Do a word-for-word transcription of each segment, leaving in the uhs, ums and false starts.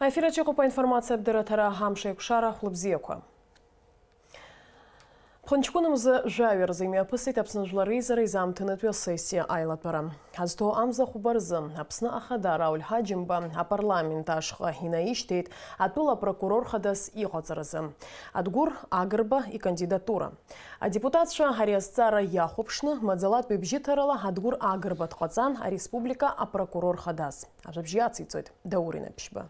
Аефир аҿы иҟоуп аинформациатә дырраҭара, амш еиқәшара, хәлыбзиақәа. Ԥхынҷкәын мза жәаҩа рзы имҩаԥысит Аԥсны Жәлар Реизара изаамҭанытәи асессиа аилатәара. Ҳазҭоу амза хәба рзы Аԥсны Ахада Рауль Ҳаџьымба апарламент ашҟа инаишьҭеит атәыла апрокурор хадас иҟаҵаразы Адгәыр Агрба икандидатура. Адепутатцәа ари азҵаара иахәаԥшны, маӡалатәи бжьыҭарала Адгәыр Агрба дҟаҵан ареспублика апрокурор хадас. Ажәабжь иациҵоит Даур Инаԥшьба.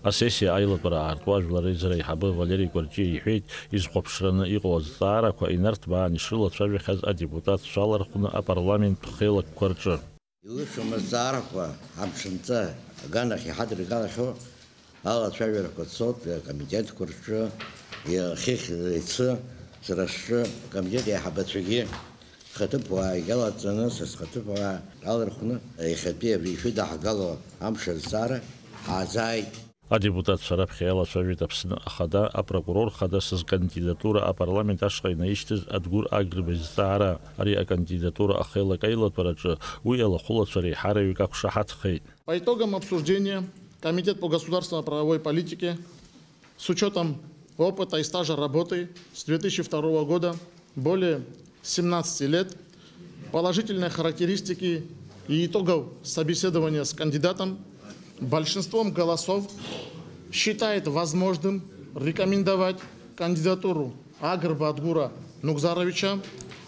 Асессиа аилатәара аартуа Жәлар Реизара аиҳабы Валери Кәарҷиа иҳәеит, изхәаԥшраны иҟоу азҵаарақәа инарҭбаан ишрылацәажәахьаз адепутатцәа алархәны апарламенттә хеилакқәа рҿы. Илыцәом азҵаарақәа амшынҵа аганахь иҳадыргалахьоу алацәажәарақәа цоит акомитетқәа рҿы, иахьхь иацы сара сҿы акомитет аиҳабацәагьы Схаҭыԥуаа иалаҵаны, са схаҭыԥуаа алархәны, иахьатәи абри ишәыдаҳгало амш азҵаара ҳааӡааит. Адепутатцәа раԥхьа иалацәажәеит Аԥсны Ахада апрокурор хадас зкандидатура апарламент ашҟа инаишьҭыз Адгәыр Агрба изҵаара. Ари акандидатура ахеилак аилатәараҿы уи алахәылацәа реиҳараҩык ақәшаҳаҭхеит. По итогам обсуждения Комитет по государственно-правовой политике с учётом опыта и стажа работы с две тысячи второго года, более семнадцати лет, положительной характеристики и итогов собеседования с кандидатом большинством голосов считает возможным рекомендовать кандидатуру Агрба Адгура Нугзаровича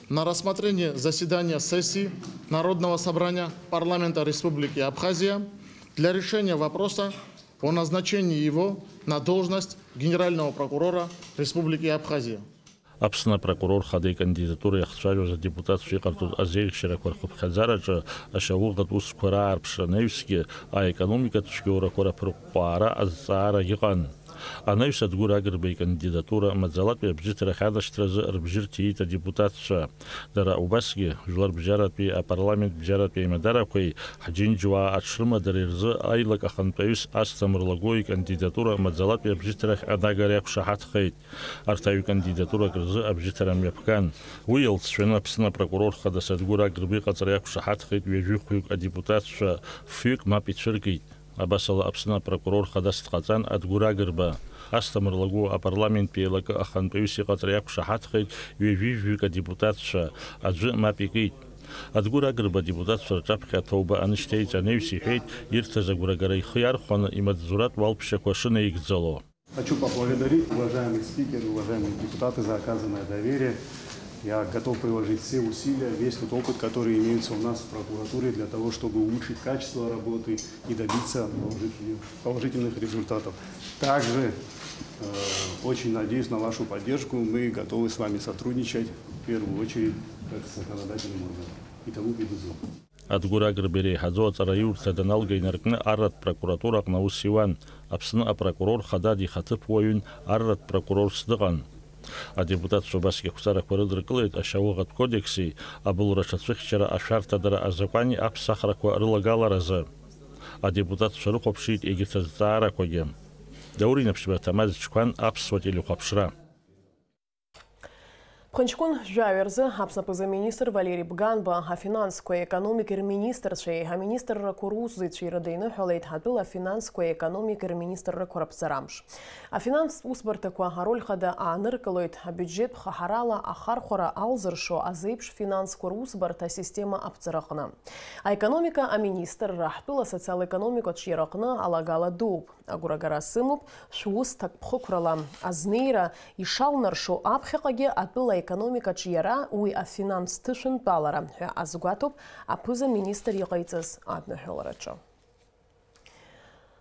на рассмотрение заседания сессии Народного собрания Парламента Республики Абхазия для решения вопроса о назначении его на должность Генерального прокурора Республики Абхазия. Аԥсны апрокурор хада икандидатура иахцәажәоз адепутатцәа иҟарҵоз азеиӷьшьарақәа рхыԥхьаӡараҿы ашьауӷатә усқәа раарԥшра анаҩсгьы, аекономикатә цәгьоурақәа раԥырҟәҟәаара азҵаарагь ыҟан. Анаҩс Адгәыр Агрба икандидатура маӡалатәи абжьыҭрахь анашьҭразы рыбжьы рҭиит адепутатцәа. Дара убасгьы, жәларбжьаратәи апарламент бжьаратәи аимадарақәеи ҳџьынџьуаа аҽрымадареи рзы аилак ахантәаҩыс Асҭамыр Лагәы икандидатура маӡалатәи абжьыҭрахь анагара иақәшаҳаҭхеит. Арҭ аҩ кандидатурак рзы абжьыҭара мҩаԥган. Уи иалҵшәаны Аԥсны апрокурор хадас Адгәыр Агрба иҟаҵара иақәшаҳаҭхеит ҩажәи хәҩык адепутатцәа, фҩык мап ицәыркит. Абасала, Аԥсны апрокурор хадас дҟаҵан Адгәыр Агрба. Асҭамыр Лагәы апарламенттә еилакы ахантәаҩыс иҟаҵара иақәшаҳаҭхеит ҩажәи жәаҩык адепутатцәа, аӡәы мап икит. Адгәыр Агрба адепутатцәа рҿаԥхьа аҭоуба анышьҭеиҵа анаҩс иҳәеит, ирҭаз агәрагара ихы иархәаны имаҵзуратә уалԥшьақәа шынеигӡало. Хочу поблагодарить, уважаемый спикер, уважаемые депутаты, за оказанное доверие. Я готов приложить все усилия, весь тот опыт, который имеется у нас в прокуратуре, для того, чтобы улучшить качество работы и добиться положительных, положительных результатов. Также, э, очень надеюсь на вашу поддержку. Мы готовы с вами сотрудничать, в первую очередь, как с законодательным органом. Итого, Бедузов. Адгәыр Агрба иреиҳаӡоу аҵараиурҭа даналга инаркны арратә прокуратура аҟны аус иуан. Аԥсны апрокурор хада дихаҭыԥуаҩын, арратә прокурорс дыҟан. Адепутатцәа убасгьы ақәҵарақәа рыдыркылеит ашьауӷатә кодекси абылра аҽацәыхьчара ашәарҭадара азакәани аԥсахрақәа рылагаларазы. Адепутатцәа рыхәаԥшит егьырҭ азҵаарақәагьы. Даур Инаԥшьба, Ҭамаз Чқәан, Аԥсуа телехәаԥшра. Ԥхынҷкәын жәаҩа рзы Аԥсны аԥыза-министр Валери Бганба афинансқәеи аекономикеи рминистрцәеи аминистррақәа русзуҩцәеи ирыдиныҳәалеит атәыла афинансқәеи аекономикеи рминистррақәа раԥҵарамш. Афинанстә усбарҭақәа ароль хада ааныркылоит абиуџьет ԥхаҳарала ахархәара алзыршо азеиԥш финансқәа русбарҭа асистема аԥҵараҟны. Аекономика аминистрра ҳтәыла асоциал-економикатә ҿиараҟны алагала дууп. Агәрагара сымоуп, шәус ҭакԥхықәрала азнеира ишалнаршо аԥхьаҟагьы атәыла аекономикаҿ иара уи афинанс ҭышәынтәалара ҳәа азгәаҭоуп аԥыза-министр иҟаиҵаз адныҳәалараҿы.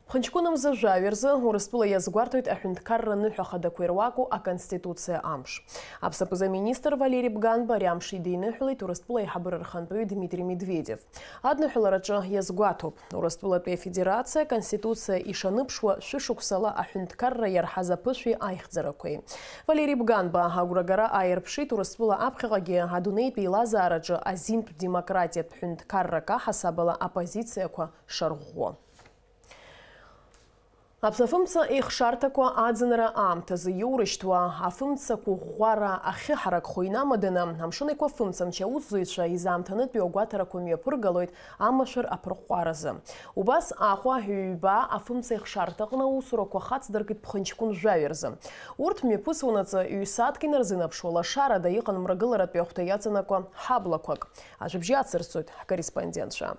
Ԥхынҷкәын мза жәаҩа рзы Урыстәыла иазгәарҭоит аҳәынҭқарра аныҳәа хадақәа ируаку Аконституциа амш. Аԥсны аԥыза-министр Валери Бганба ари амш идиныҳәалеит Урыстәыла аиҳабыра рхантәаҩы Дмитри Медведев. Адныҳәалараҿы иазгәаҭоуп, Урыстәылатәи Афедерациа Аконституциа ишаныԥшуа шәышықәсала аҳәынҭқарра иарҳаз аԥышәеи аихьӡарақәеи. Валери Бганба агәрагара ааирԥшит Урыстәыла аԥхьаҟагьы адунеитә еилазаараҿы азинтә демократиатә ҳәынҭқаррак аҳасабала апозициақәа шарӷәӷәо. Аԥсны афымца еихшарҭақәа аӡынра аамҭазы иоурышьҭуа, афымцақәа ӷәӷәара ахьыҳаракхо инамаданы, Амшын Еиқәа афымцамч аусзуҩцәа изаамҭанытәиу агәаҭарақәа мҩаԥыргалоит амашәыр аԥырҟәҟәаразы. Убас Аҟәа, ҩба, афымца еихшарҭаҟны аусурақәа хацдыркит ԥхынҷкәын жәаҩа рзы. Урҭ мҩаԥысуанаҵы ҩ-сааҭк инарзынаԥшуа лашарада иҟан мрагыларатәи ахәҭа иаҵанакуа ҳаблақәак. Ажәабжь ацырҵоит ҳкорреспондентцәа.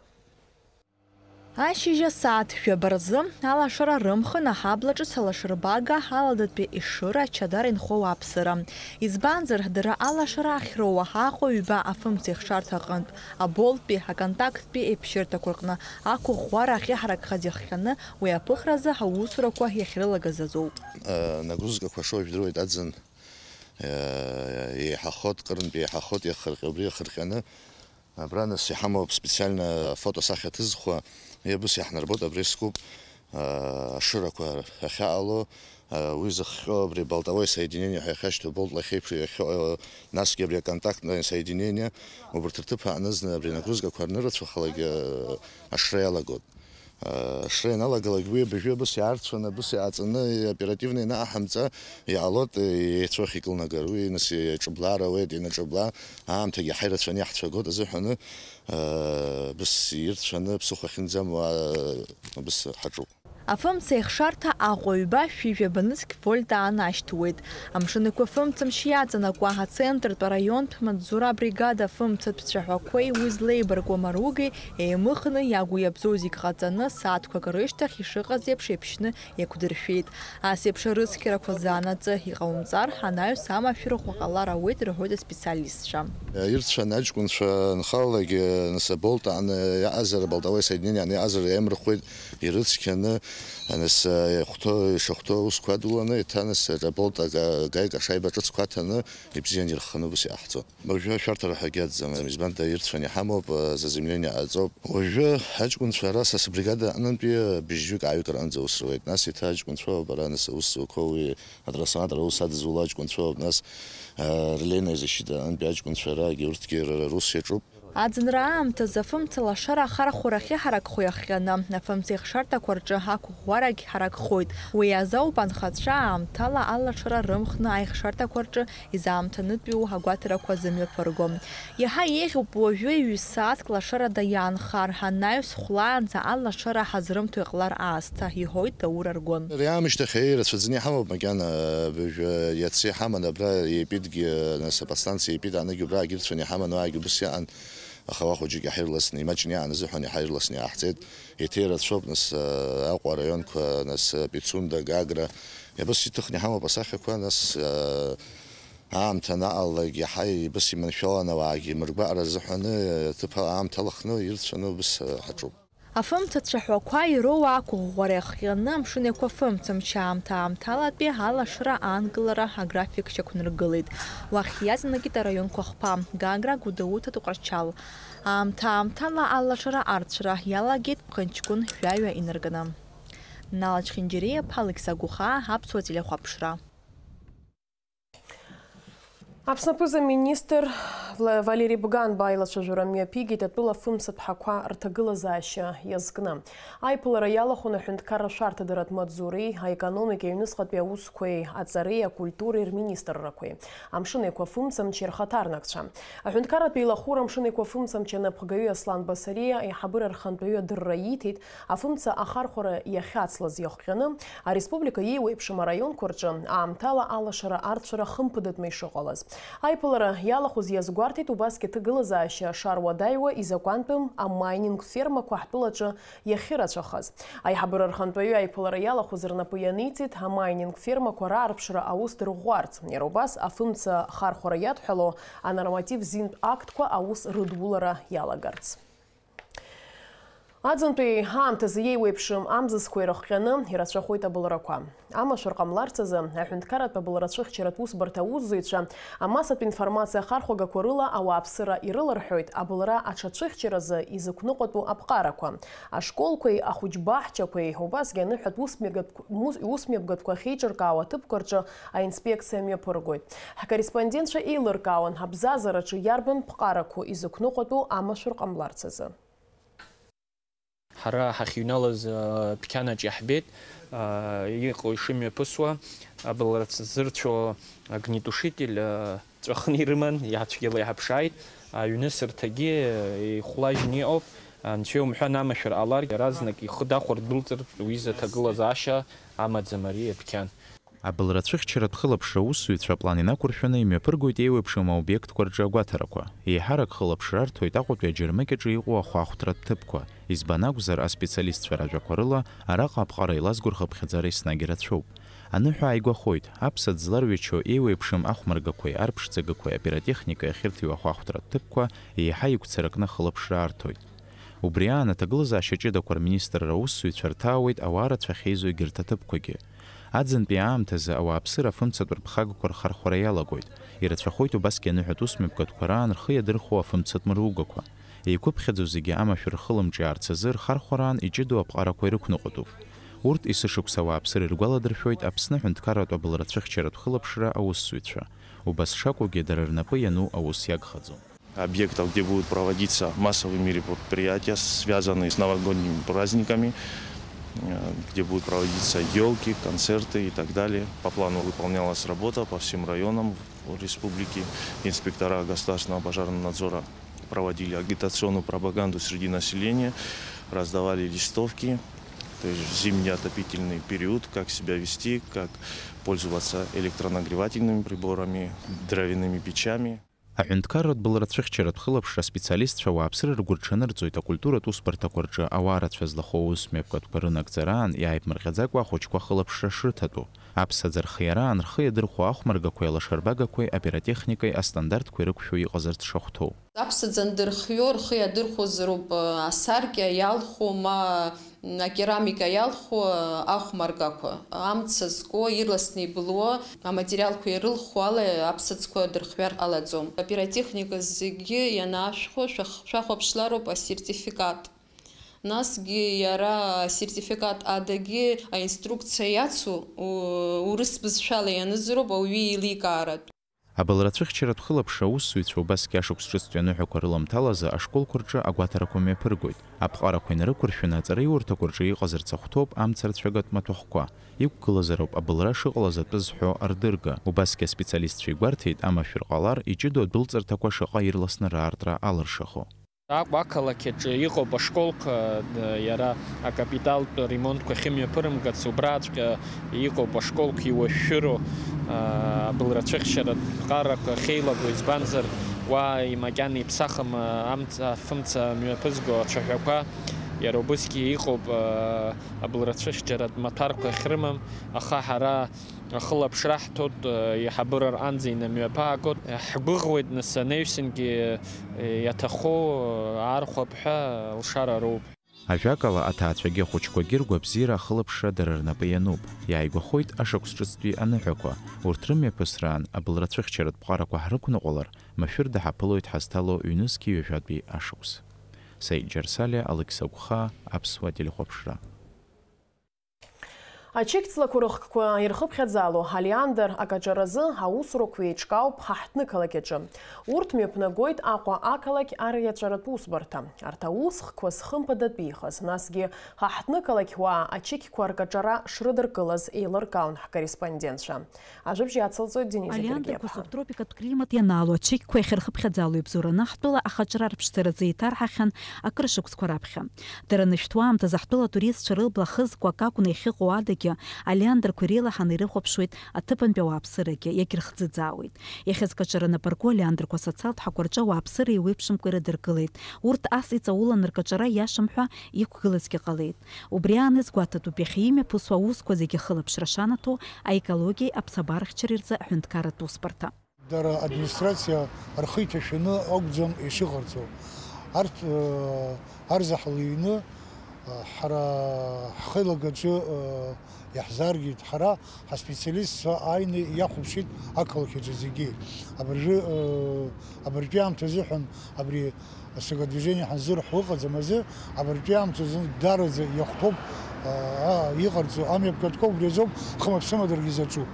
Ашьыжь асааҭ жәаба рзы алашара рымхын аҳабла ҿыц алашарбага, Аладатәи Ешыра, Ачадара инхо ауааԥсыра. Избанзар, дара алашара ахьроуа Аҟәа ҩба афымца еихшарҭа аҟынтә, Аболтәи, Аконтакттәи еиԥшьырҭақәа рҟны ақәыӷәӷәара ахьыҳаракхаз иахҟьаны, уи аԥыхразы аусурақәа иахьрылагаз азоуп. Э, нагрузкақәа шоу жәдыруеит аӡын, э, еиҳахоит, Кырынтә еиҳахоит, иахырҟьа-, убри иахырҟьаны. Абра нас иҳамоуп специально афотосахьа ҭызхуа, абас иаҳнарбоит, абри скуп, а, ашырақәа ахьаҟало, а, уи зыхҟьо абри болтовое соединение ҳәа иахьашьҭоу болт лахьеиԥш иахьыҟоу, насгьы абри аконтактное соединение, убарҭ рҭыԥ аҟны зны абри нагрузкақәа анырацәахалак, а, ашра иалагоит. Ашра ианалагалак, уи абыржәы абас иаарцәаны, абас иааҵаны, оперативно ианаҳамҵа, иҟалоит, еицәоу ахь икылнагар. Уи нас иҿыблаар ауеит, ианаҿыбла, аамҭагьы ҳаирацәаны иаҳцәагоит азыҳәаны, абас ирцәаны, ԥсыхәа ахьынӡамоу, абас ҳаҿуп. Афымца еихшарҭа Аҟәа ҩба шәи жәаба нызқь вольт аан ашьҭуеит. Амшын Еиқәа афымцамч иаҵанакуа ацентртә араионтә маҵзура абригада афымцатә цәаҳәақәеи уи злеибаркуа маругеи еимыхны, иагу иабзоу зегь ҟаҵаны, сааҭқәак рышьҭахь ишыҟаз еиԥш еиԥшьны еиқәдыршәеит. Ас еиԥш арыцқьарақәа заанаҵы иҟаумҵар, анаҩс амашәыр ӷәӷәа ҟалар ауеит, рҳәоит аспециалистцәа. Ирцәан аҷкәынцәа анхалалак, нас аболт аҟны иаҟазар, аболтовое соединение аҟны иаҟазар иаимырхуеит, ирыцқьаны, нас, ихәҭоу, ишахәҭоу аусқәа адуланы, еиҭа, нас, аболт ага-, агаик ашаиба ҿыцқәа аҭаны, ибзиан ирхханы убас иҟаҳҵон. Уажәы ашәарҭара ҳәа акгьы аӡам, избан даирцәан иҳамоуп, заземление ҟаҵоуп. Уажәы аҷкәынцәа ара са сбригада аҟнынтәи быжьҩык ааҩык рҟынӡа аус руеит. Нас еиҭа аҷкәынцәоуп, ара, нас, аус зуқәоу уи атрансформатор аус адызуло аҷкәынцәоуп, нас, а, релейная защита аҟынтәи аҷкәынцәа арагьы урҭгьы р-, рус иаҿуп. Аӡынра аамҭазы афымца лашара ахархәарахьы ҳаракхо иахҟьаны, афымца еихшарҭақәа рҿы ақәыӷәӷәарагь ҳаракхоит. Уи азоуп анхацәа аамҭала алашара рымхны аихшарҭақәа рҿы изаамҭанытәиу агәаҭарақәа зымҩаԥырго. Иаҳа еиӷьуп уажәы ҩ-сааҭк лашарада иаанхар, анаҩс хәлаанӡа алашара ҳазрымҭо иҟалар аасҭа, иҳәоит Даур Аргәын. Ари аамышьҭахь еи рацәаӡаны иҳамоуп макьана, быжә-, иацы иҳаман абра Епитгьы, нас аподстанциа Епит аанагь убраагьы ирцәаны иҳаман, уаагьы убыс иаан, аха уа хәыҷык иаҳа ирласны, имаҷны иаан азыҳәан иаҳа ирласны иааҳҵеит. Еиҭа ирацәоуп, нас, Аҟәа араионқәа, нас, Пицунда, Гагра. Иабас иҭыхны иҳамоуп асахьақәа, нас, аамҭа анаҟалалак иаҳа ибас иманшәалан ауаагьы мыргәаҟра азыҳәаны, ҭыԥ аамҭа алахны ирцәаны убас ҳаҿуп. Афымца цәаҳәақәа ироуа ақәыӷәӷәара иахҟьаны Амшын Еиқәа афымцамч аамҭа-аамҭалатәи алашара аанкылара аграфик шьақәнаргылеит. Уахь иаҵанакит араионқәа хԥа, Гагра, Гәдоуҭа, Тҟәарчал. Аамҭа-аамҭала алашара арцәара иалагеит ԥхынҷкәын жәаҩа инаркны. Нала Чхинџьариа, Алықьса Гәыхаа, Аԥсуа телехәаԥшра. Аԥсны аԥыза-министр Вла-, Валери Бганба аилацәажәара мҩаԥигеит атәыла афымцатә ҳақәа рҭагылазаашьа иазкны. Аиԥылара иалахәын аҳәынҭқарра шәарҭадаратә маҵзуреи, аекономикеи, аҩныҵҟатәи аусқәеи, аҵареи, акультуреи рминистррақәеи, Амшын Еиқәа афымцамчи рхаҭарнакцәа. Аҳәынҭқарратә еилахәыра Амшын Еиқәа афымцамч анапхгаҩы Аслан Басариа аиҳабыра рхантәаҩы адырра ииҭеит, афымца ахархәара иахьацлаз иахҟьаны, ареспублика иеиуеиԥшым араионқәа рҿы аамҭала алашара арцәара хымԥадатәны ишыҟалаз. Аиԥылара иалахәыз иазгәарҭеит убасгьы аҭагылазаашьа шаруадаҩуа изакәантәым амайнинг фермақәа ҳтәылаҿы иахьырацәахаз. Аиҳабыра рхантәаҩы аиԥылара иалахәыз рнапы ианиҵеит амайнинг фермақәа раарԥшра аус дырӷәӷәарц, иара убас афымца хархәара иадҳәало анорматив зинтә актқәа аус рыдулара иалагарц. Аӡынтәи аамҭазы иеиуеиԥшым амзызқәа ирыхҟьаны ирацәахоит абылрақәа. Амашәыр ҟамларц азы аҳәынҭқарратә абылра цәыхьчаратә усбарҭа аусзуҩцәа амассатә информациа ахархәагақәа рыла ауааԥсыра ирыларҳәоит абылра аҽацәыхьчаразы изықәныҟәатәу аԥҟарақәа, ашколқәеи ахәыҷбаҳчақәеи, убасгьы аныҳәатә усмҩаԥгатә-, мус-, усмҩаԥгатәқәа ахьеиҿыркаау аҭыԥқәа рҿы аинспекциа мҩаԥыргоит. Ҳкорреспондентцәа еилыркаауан ҳабзазараҿы иарбан ԥҟарақәоу изықәныҟәатәу амашәыр ҟамларц азы. Ҳара ҳахьыҩналаз, а, дәқьанаҿ иаҳбеит, а, иҟоу ишымҩаԥысуа, абылра зырцәо огнетушитель, а, ҵәахны ирыман, иаацәгьала иҳаԥшааит, аҩнысырҭагьы, а, ихәлажьны иҟоуп, анцәа иумҳәан, амашәыр ҟаларгь, иаразнак ихы дахәар дәылҵыртә уҩыза аҭагылазаашьа амаӡам ари адәқьан. Абылра ацәыхьчаратә хылаԥшра аусзуҩцәа аплан инақәыршәаны имҩаԥыргоит еиуеиԥшым аобиектқәа рҿы агәаҭарақәа. Еиҳарак хылаԥшра арҭоит Аҟәатәи аџьармыкьаҿы иҟоу ахәаахәҭратә ҭыԥқәа. Избан акәзар, аспециалистцәа ражәақәа рыла, араҟа аԥҟара еилазго рхыԥхьаӡара еснагь ирацәоуп. Аныҳәа ааигәахоит, аԥса ӡларҩачо еиуеиԥшым ахәмаргақәеи арԥшӡагақәеи апиротехникеи ахьырҭиуа ахәаахәҭратә ҭыԥқәа еиҳа игәцаракны ахылаԥшра арҭоит. Убри аан аҭагылазаашьа ҷыдақәа рминистрра аусзуҩцәа рҭаауеит ауаа рацәа ахьеизо егьырҭ аҭыԥқәагьы. Аӡынтәи аамҭазы ауааԥсыра афымцатә рԥхагақәа рхархәара иалагоит. Ирацәахоит убасгьы аныҳәатә усмҩаԥгатәқәа раан рхы иадырхәо афымцатә мыругақәа. Еиқәыԥхьаӡо зегьы амашәыр рхылымҿиаарц азы рхархәараан иҷыдоу аԥҟарақәа ирықәныҟәатәуп. Урҭ есышықәса ауааԥсыра иргәаладыршәоит Аԥсны аҳәынҭқарратә абылра ацәыхьчаратә хылаԥшра аусзуҩцәа. Убас шакәугьы, дара рнапы иану аус иагхаӡом. Объектов, где будут проводиться массовые мероприятия, связанные с новогодними праздниками, э, где будут проводиться ёлки, концерты и так далее. По плану выполнялась работа по всем районам республики. Инспектора государственного пожарного надзора проводили агитационную пропаганду среди населения, раздавали листовки. То есть в зимний отопительный период, как себя вести, как пользоваться электронагревательными приборами, дровяными печами. Аҳәынҭқарратә былра ацәыхьчаратә хылаԥшра аспециалистцәа ауааԥсыра ргәы рҽанырҵоит акультуратә усбарҭақәа рҿы ауаа рацәа злахоу аусмҩаԥгатәқәа рынагӡараан иааиԥмырҟьаӡакәа ахәыҷқәа ахылаԥшра шрыҭатәу. Аԥсаӡ архиараан рхы иадырхәо ахәмаргақәеи алашарбагақәеи апиротехникеи астандартқәа ирықәшәо иҟазарц шахәҭоу. Аԥсаӡ андырхио рхы иадырхәозароуп, асаркьа иалху, ма акерамика иалху ахәмаргақәа. Амца зку, ирласны ибылуа аматериалқәа ирылху ала аԥсаӡқәа дырхиар ҟалаӡом. Апиротехника зегьы ианаашәхо шәах-, шәахәаԥшлароуп асертификат. Насгьы иара асертификат адагьы аинструкциа иацу у-, урыс бызшәала ианызароуп ауаҩы еиликааратә. Абылра ацәыхьчаратә хылаԥшра аусзуҩцәа убасгьы ашықәс ҿыцтәи аныҳәақәа рыламҭалазы ашколқәа рҿы агәаҭарақәа мҩаԥыргоит. Аԥҟарақәа инарықәыршәаны аҵараиурҭақәа рҿы иҟазарц ахәҭоуп амцарцәагатә маҭәахәқәа. Иқәгылазароуп абылра шыҟалаз атәы зҳәо ардырга. Убасгьы аспециалистцәа игәарҭеит, амашәыр ҟалар, иҷыдоу адәылҵырҭақәа шаҟа ирласны раартра алыршахо. Аҟәа ақалақь аҿы иҟоуп ашколқәа, д-, иара акапиталтә ремонтқәа ахьымҩаԥырымгац, убраҵәҟьа иҟоуп ашколқәа иуашәшәыроу, а, абылра цәыхьчаратә ԥҟарақәа ахьеилаго, избанзар, уа имакьана иԥсахым, а, амца, афымца мҩаԥызго ацәаҳәақәа, иара убысгьы иҟоуп, а, абылра цәыхьчаратә маҭәарқәа ахьрымам, аха ҳара ахылаԥшра ҳҭоит, еиҳабыра рҟынӡа инамҩаԥаагоит. Ҳгәыӷуеит, нас, анаҩсангьы иаҭаху аархәап ҳәа алшара роуп. Ажәакала, аҭаацәагьы ахәыҷқәагьы ргәабзиара ахылаԥшра дара рнапы иануп. Иааигәахоит ашықәс ҿыцтәи аныҳәақәа. Урҭ рымҩаԥысраан абылра цәыхьчаратә ԥҟарақәа ҳрықәныҟәалар, машәырда ҳаԥылоит ҳазҭало ҩнызқьи ҩажәатәи ашықәс. Саид Џьарсалиа, Алықьса Гәхаа, Аԥсуа телехәаԥшра. Ачықьҵлақәа рыхкқәа ирхыԥхьаӡало олеандр акаҿаразы аусурақәа еиҿкаауп ҳаҳҭнықалақь аҿы. Урҭ мҩаԥнагоит Аҟәа ақалақь ариаҵәаратә усбарҭа. Арҭ аусхкқәа зхымԥадатәихаз, насгьы ҳаҳҭнықалақьуаа ачықьқәа ркаҿара шрыдыркылаз еилыркаауан ҳкорреспондентцәа. Ажәабжь иацылҵоит Денис Олеандрқәа Гергиаԥҳа. Субтропикатә климат ианаало ачықьқәа иахьырхыԥхьаӡало ибзоураны ҳтәыла ахаҿра рыԥшӡаразы еиҭарҳахьан акыр шықәсқәа раԥхьа. Дара анышәҭуа аамҭазы ҳтәыла атуристцәа рыбла хызкуа акакәны иахьыҟоу адагьы, олеандрқәа иреилаҳаны ирыхәаԥшуеит аҭыԥантәи ауааԥсырагьы, иагьырхӡыӡаауеит. Иахьазкаҿараны абарго олеандрқәа асоциалтә ҳақәа рҿы ауааԥсыра еиуеиԥшымкәа ирыдыркылеит. Урҭ ас иҵауланы ркаҿара иашам ҳәа иқәгылазгьы ҟалеит. Убри аан иазгәаҭатәуп иахьа имҩаԥысуа аусқәа зегьы ахылаԥшра шанаҭо, аекологиеи аԥсабарахьчареи рзы аҳәынҭқарратә усбарҭа. Дара администрациа рхы иҭашәаны акәӡам ишыҟарҵо. Арҭ, э, арзаҳал иҩны, э, ҳара ҳхеилагаҿы, э, иаҳзааргеит, ҳара ҳаспециалистцәа ааины иахәаԥшит ақалақь аҿы зегьы. Абыржәы, э, абыржәтәи аамҭа азыҳәан абри Асакодвижение ҳанзырҳәо ыҟаӡам азы, абыржәтәи аамҭазы даараӡа иахәҭоуп, аа, иҟарҵо амҩаԥгатәқәа убри азоуп, хымаԥсыма даргьы изаҿу.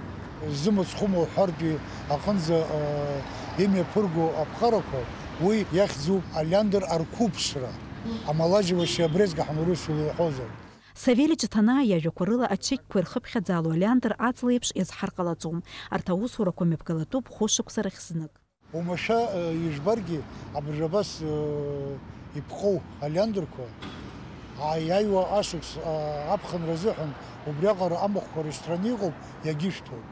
Зымыцхәы моуҳәартәи аҟынӡа, аа, имҩаԥырго аԥҟарақәа, уи иахьӡуп олеандр арқәыԥшра. Амалаџьвашьа абрезгы ҳнурысула иҳәозар. Савелич Ҭанаа иажәақәа рыла ачекьқәа ирхыԥхьаӡало Алиандр аҵла еиԥш иазҳар ҟалаӡом. Арҭ аусурақәа мҩаԥгалатәуп хәышықәса рахь знык. Умашәа, э, ижәбаргьы, абыржә абас, э, иԥҟоу алиандрқәа, ааиааиуа ашықәс, а, аԥхынра азыҳәан убриаҟара амахәқәа рышьҭраны иҟоуп, иагьышәҭоуп.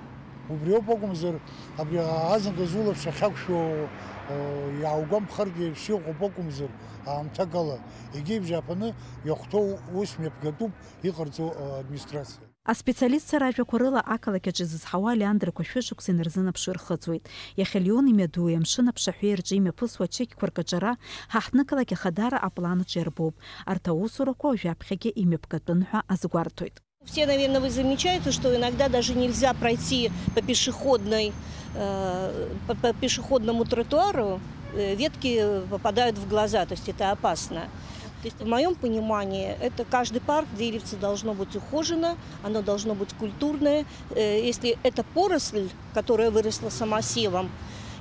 Убриоуп акәымзар, абри азныказ улаԥш ахьақәшәо, э, иааугәамԥхартә еиԥш иҟоуп акәымзар, аамҭакала, егьи ибжьаԥаны иахәҭоу ус мҩаԥгатәуп иҟарҵо, э, администрациа. Аспециалистцәа ражәақәа рыла, ақалақь аҿы изызҳауа алиандрақәа шәышықәса инарзынаԥшуа ирхыҵуеит. Иахьа Леон имҩадуи амшын аԥшаҳәеи рҿы имҩаԥысуа ачекьқәа ркаҿара ҳаҳҭнықалақь ахадара аплан аҿы иарбоуп. Арҭ аусурақәа уажәаԥхьагьы имҩаԥгатәын ҳәа азгәарҭоит. Все, наверное, вы замечаете, что иногда даже нельзя пройти по пешеходной, э, по, по пешеходному тротуару, э, ветки попадают в глаза, то есть это опасно. То есть, в моем понимании, это каждый парк, деревце должно быть ухожено, оно должно быть культурное. Э, если это поросль, которая выросла самосевом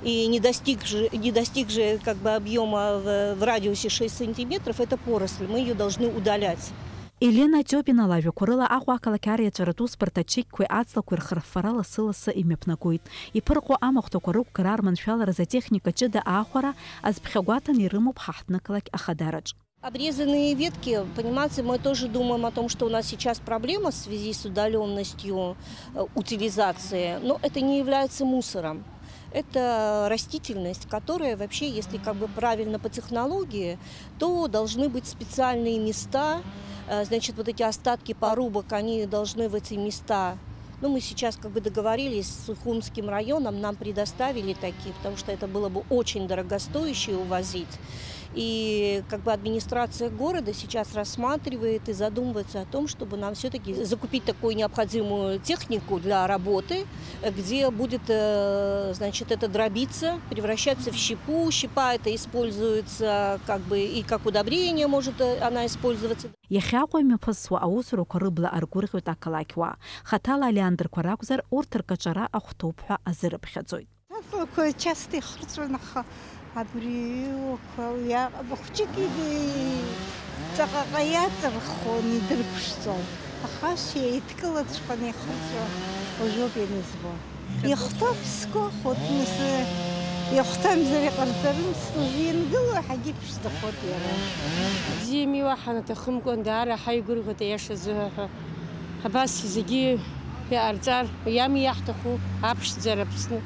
и не достигши, не достигши как бы объёма в, в радиусе шесть сантиметров, это поросль, мы её должны удалять. Елена Тиопина лажәақәа рыла, Аҟәа ақалақь ариаҵәаратә усбарҭа ачекьқәеи аҵлақәеи рхырффара лассы-лассы имҩаԥнагоит. Иԥырҟо амахәҭақәа рықәгара арманшәаларазы атехника ҷыда аахәара азԥхьагәаҭаны ирымоуп ҳаҳҭнықалақь ахадараҿ. Обрезанные ветки, понимаете, мы тоже думаем о том, что у нас сейчас проблема в связи с удалённостью, э, утилизации, но это не является мусором. Это растительность, которая вообще, если как бы правильно по технологии, то должны быть специальные места, э, значит, вот эти остатки порубок, они должны в эти места. Ну, мы сейчас как бы договорились с Сухумским районом, нам предоставили такие, потому что это было бы очень дорогостоящее увозить. И как бы администрация города сейчас рассматривает и задумывается о том, чтобы нам всё-таки закупить такую необходимую технику для работы, э, где будет, э, значит, это дробиться, превращаться в щепу. Щепа это используется как бы и как удобрение может, э, она использоваться. Иахьа Аҟәа имҩаԥысуа аусурақәа рыбла аргәырӷьоит ақалақьуаа. Хаҭала алиандрқәа ракәзар, урҭ ркаҿара ахәҭоуп ҳәа азырыԥхьаӡоит. Аҵлақәа часто ихырҵәон, аха абри иуақәа уиаҟ-, хәҷык иби-, ҵаҟаҟа иаҵырхуан, идырԥшӡон. Аха ас еидкылаҵәҟьаны ихырҵәо уажәоуп ианызбо. Ихҭоуп сгәахәуеит, нас, ихәҭамзар иҟарҵарын, сыжәҩангылоу ҳагьы ԥшӡахоит иара. Бзиами уаҳа анаҭахымкәан, даара ҳаигәырӷьоит аиаша азыҳәа ҳәа. Абас зегьы иҟарҵар, уи ами иаҳҭаху аԥшӡара Аԥсны.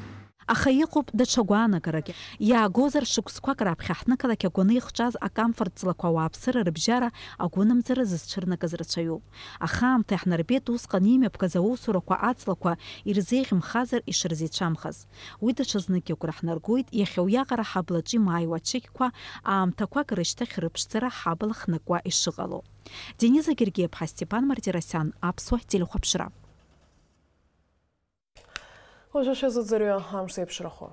Аха иҟоуп даҽа гәаанагарак. Иаагозар, шықәсқәак раԥхьа ҳнықалақь агәаны ихҿаз акамфорт ҵлақәа ауааԥсыра рыбжьара агәынамӡара зызцәырнагаз рацәаҩуп. Аха аамҭа иаҳнарбеит усҟан имҩаԥгаз аусурақәа аҵлақәа ирзеиӷьымхазар ишырзеицәамхаз. Уи даҽазныкгьы агәра ҳнаргоит, иахьа уиаҟара ҳаблаҿы имааиуа ачықьқәа аамҭақәак рышьҭахь рыԥшӡара ҳабла хнакуа ишыҟало. Дениза Гергиаԥҳа, Степан Мартиросиан, Аԥсуа телехәаԥшра. Уажәы шәазыӡырҩы амш зеиԥшрахо.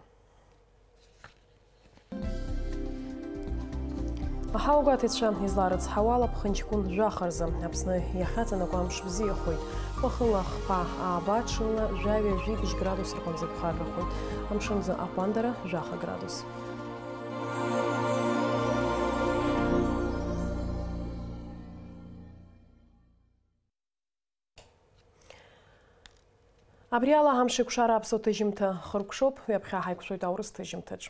Аҳауа гәаҭеицәа изларыцҳауа ала, ԥхынҷкәын жәаха рзы Аԥсны иахьаҵанакуа амш бзиахоит. Уахынла хԥа ааба, ҽынла жәаҩа-жәибжь градус рҟынӡа иԥхаррахоит. Амшынӡы аҟәандара жәаха градус. Абри ала амш еиқәшара аԥсуа ҭыжьымҭа хыркәшоуп, ҩаԥхьа ҳаиқәшәоит аурыс ҭыжьымҭаҿ.